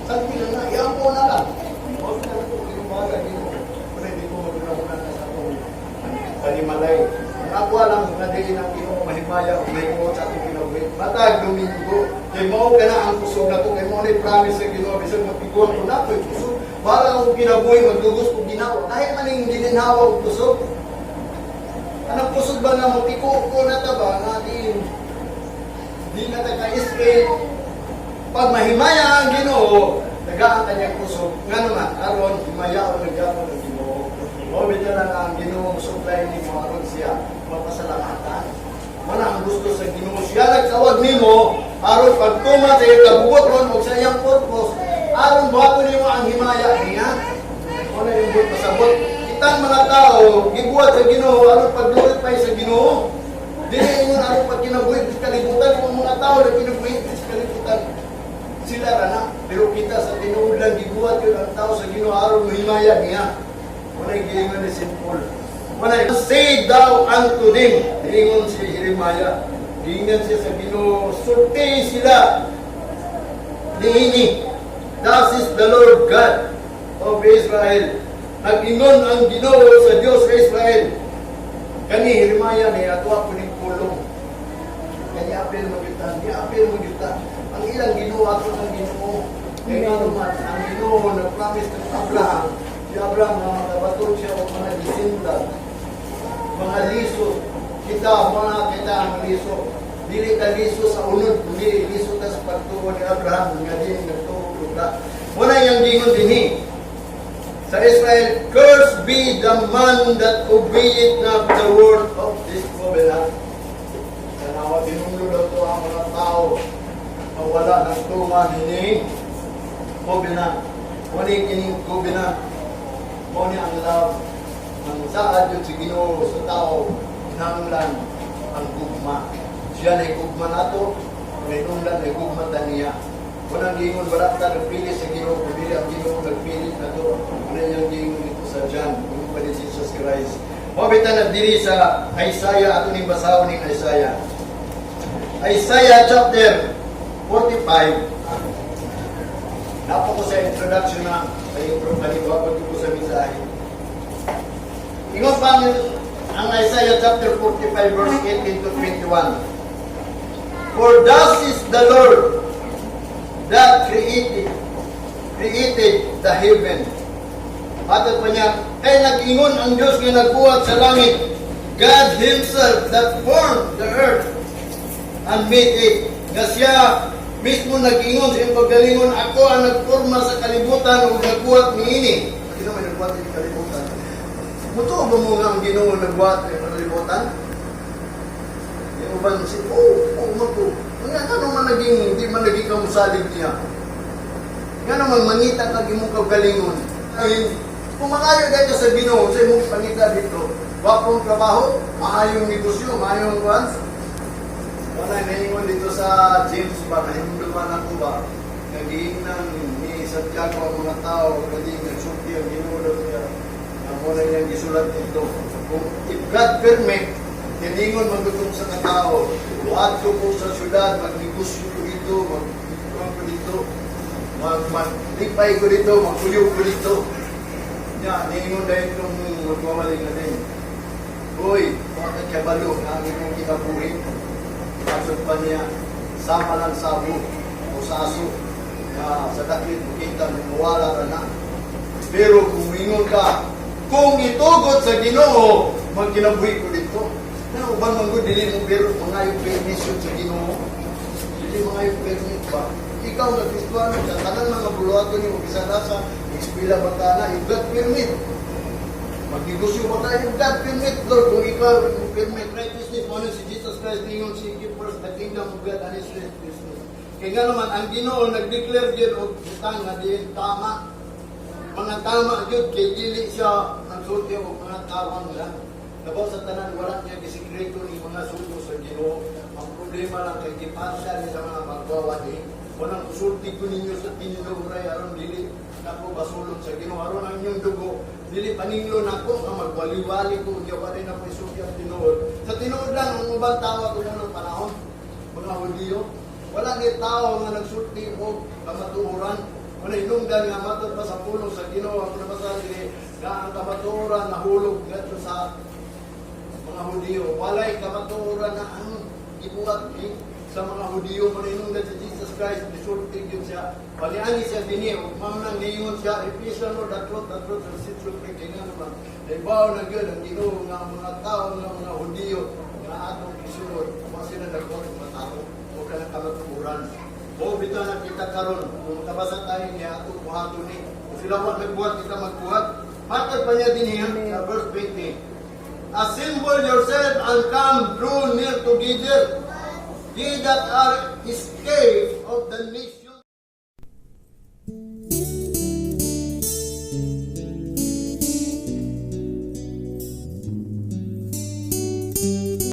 Santi lang na, iampo na lang. O, na ko, ginoo, Ginoo. Wala, di ko maguna na sa atong panimalay. Ang ako lang nga dili ng Ginoo mahimaya o mahimo sa atong kinabuhi. Matag Domingo, kay mao ka na ang kusog nako, kay mao ni promise sa Ginoo bisan mapiguan ko nako kusog. Para ang kinabuhi magdugos og ginawa. Dahil man ning gininhawa og kusog. Anong kusog ba nga mapiko ko na ta ba nga di di na ta ka-escape? Pag mahimaya ang Ginoo, tagaan kanyang kusog. Nga naman, aron himayaon na gyapon ang Ginoo. O bitaw na nga ang Ginoo mo supply nimo aron siya mapasalamatan. Wala ang gusto sa Ginoo. Siya nagtawag nimo aron pagtuman sa iyang kabubut-on o sa iyang purpose, aron buhaton nimo ang himaya niya. Wala yung buot pasabot. Kitang mga tao, gibuhat sa Ginoo aron pag-glorify sa Ginoo. Dili ingon aron pag kinabuhi sa kalibutan. Kung mga tao na kinabuhi sa kalibutan, sila ra na. Pero kita sa tinuod lang gibuhat yun ang tao sa Ginoo aron mahimaya niya. Wala yung giingon ni St. Paul. Wala yung, "Say thou unto them." Giingon si Jeremiah. Giingon siya sa Ginoo. Sulti sila niini. "Thus is the Lord God of Israel." Nag-ingon ang Ginoo sa Dios sa Israel. Kani Jeremiah ni ato ako ning pulong. Kani apil mo gyud, ni apil mo gyud. Ang ilang Ginoo, ato ng Ginoo. Kay ngano man ang Ginoo nag-promise kang Abraham, si Abraham nga makabaton siya og mga descendant, mga liso. Kita, mga kita ang liso. Dili ka liso sa unod, kundi liso ta sa pagtuo ni Abraham nga di nagtuo ka. Muna iyang gingon dinhi sa Israel, "Cursed be the man that obeyeth not the word of this covenant." Tanawa, tinunglo daw to ang mga tao na wala ng tuman ini covenant. Muna kining covenant. Muna ang love. Ang saad yun si Ginoo sa tao, kinahanglan ang gugma. Siya na gugma nato, kinahanglan na gugma ta niya. Walang gingon, wala ta nagpili sa Ginoo, kundi ang Ginoo nagpili nato. Wala niyang gingon dito sa John, ingon pa ni Jesus Christ. Mao bitaw na diri sa Isaiah, ato ning basahon ning Isaiah. Isaiah chapter 45. Napa ko sa introduction na ay intro kaniwa ko sa mensahe. Ingon pa ang Isaiah chapter 45 verse 18 to 21. "For thus is the Lord that created created the heaven." Atod pa niya, kay nag-ingon ang Diyos nga nagbuhat sa langit, God Himself that formed the earth and made it. Nga siya mismo nag-ingon sa iyong paggalingon, ako ang nagporma sa kalibutan ug nagbuhat niini. Sino may nagbuhat sa kalibutan? Mutuo ba mo nga ang Ginoo nagbuhat sa kalibutan? Yung uban si, oh, oh, ko. Nga ano man naging, di man naging kamusalig niya. Nga naman, mangita kag imong kaugalingon. Ay, kung mangayo dahil sa Ginoo, sa imong pangita dito, wapong trabaho, maayong negosyo, maayong kwan. Wala naingon dito sa James ba, nahimduman ako ba, nagiingnan ni Santiago ang mga tao, kadi nagsulti ang Ginoo daw niya. Ang muna niyang gisulat dito. Kung if God permit, kiningon magutong sa katao, buhat ko sa syudad, magnegosyo ko dito, mag ko dito, maglipay ko dito, magkuyog ko dito. Nya, niingon dahil itong magmamaling na din. Uy, bakit kabalo na ang inyong kinabuhi? Pasok pa niya, sama lang sabo o saso na sa dakit kita mawala ka na. Pero kung ingon ka, kung itugot sa Ginoo, magkinabuhi ko dito. Na uban man gud dili mo pero mga yung permission sa Ginoo. Dili mga yung permit ba? Ikaw nga Kristiyano ka, tanan mga buluhaton nimo bisan asa, eskwela ba ka na, you got permit. Magnegosyo ba tayo? God permit, Lord, kung ikaw yung permit righteousness, mo si Jesus Christ ningon, "Seek ye first the kingdom of God and His righteousness." Kaya nga naman, ang Ginoo nag-declare gyud og butang nga diin tama. Mga tama gyud kay dili siya nagsulti og mga tawang lang. Labaw sa tanan, wala niya gisikreto ni mga sugo sa Ginoo. Ang problema lang kay gipasa niya sa mga magwawali. Walang sulti ko ninyo sa tinuray aron dili nako basulon sa Ginoo, aron ang inyong dugo dili paninglo nako nga magwali-wali ko unya wala na ko isulti ang tinuod. Sa tinuod lang ang ubang tao ato ng panahon, mga Hudiyo, wala ni tao nga nagsulti og kamatuoran. Mao na hinungdan nga matod pa sa pulong sa Ginoo, ako nabasa diri nga ang kamatuoran nahulog ngadto sa mga Hudiyo. Walay kamatuoran na ang gibuhat ni sa mga Hudiyo. Mao na hinungdan si Jesus Christ, misulti gyud siya. Paliani siya dinhi, ug mao nang niingon siya, "If ye shall know the truth shall set you free." Kaya nga naman, naibaw na gyud ang Ginoo nga ang mga tao nga mga Hudiyo nga atong gisunod, wa sila nagbuhat ng mga tao o kanang kamatuoran. O bitaw na kita karon, kung makabasa tayo niya, atong buhaton ni. Kung sila wa nagbuhat, kita magbuhat. Matod pa niya din sa verse 20. "Assemble yourself and come, draw near together, ye that are escaped of the nation."